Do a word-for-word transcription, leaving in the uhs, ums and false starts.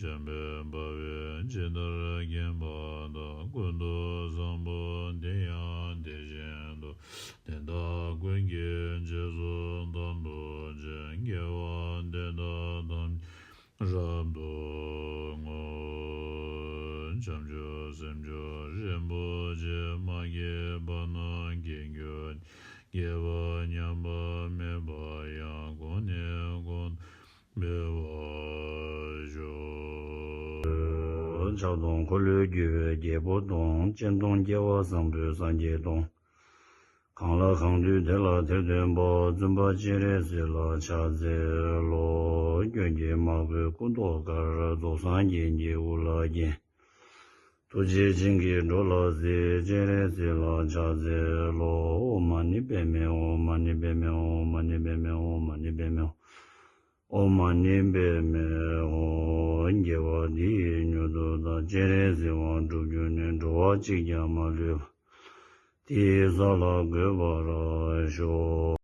བྱམས་པས་འབར་བའི་ཇི་ལྟར་མཁྱེན་པ་དག །ཀུན་ཏུ་བཟང་པོ་དེ་ཡང་དེ་བཞིན་དུ། དེ་དག་ཀུན་གྱི་རྗེས་སུ་བདག་སློབ་ཅིང་། དགེ་བ་འདི་དག་ཐམས་ཅད་རབ་ཏུ་བསྔོ། བྱང་ཆུབ་སེམས་མཆོག་རིན་པོ་ཆེ། མ་སྐྱེས་པ་རྣམས་སྐྱེ་གྱུར་ཅིག །སྐྱེས་པ་ཉམས་པ་མེད་པ་ཡང་། གོང་ནས་གོང་དུ་འཕེལ་བར་ཤོག །ཕྱག་སྟོང་འཁོར་ལོས་སྒྱུར་བའི་རྒྱལ་པོ་དང་། སྤྱན་སྟོང་སྐྱེ་བ་བཟང་པོའི་སངས་རྒྱས་དང་། གང་ལ་གང་འདུལ་དེ་ལ་དེར་སྟོན་པ། བཙུན་པ་སྤྱན་རས་གཟིགས་ལ་ཕྱག་འཚལ་ལོ། སྐྱོན་གྱིས་མ་གོས་སྐུ་མདོག་དཀར། རྫོགས་སངས་རྒྱས་ཀྱི་དབུ་ལ་བརྒྱན། ཐུགས་རྗེ་བྱིན་གྱིས་འགྲོ་ལ་གཟིགས། སྤྱན་རས་གཟིགས་ལ་ཕྱག་འཚལ་ལོ། ཨོཾ་མ་ཎི་པདྨེ་ཧཱུྃ། མ་ཎི་པདྨེ་ཧཱུྃ། མ་ཎི་པདྨེ་ཧཱུྃ། མ་ཎི་པདྨེ་ཧཱུྃ། ཨོཾ་མ་ཎི་པདྨེ་ཧཱུྃ། དགེ་བ་འདི་ཡིས་མྱུར་དུ་བདག །སྤྱན་རས་གཟིགས་དབང་འགྲུབ་གྱུར་ནས། འགྲོ་བ་གཅིག་ཀྱང་མ་ལུས་པ། དེ་ཡི་ས་ལ་འགོད་པར་ཤོག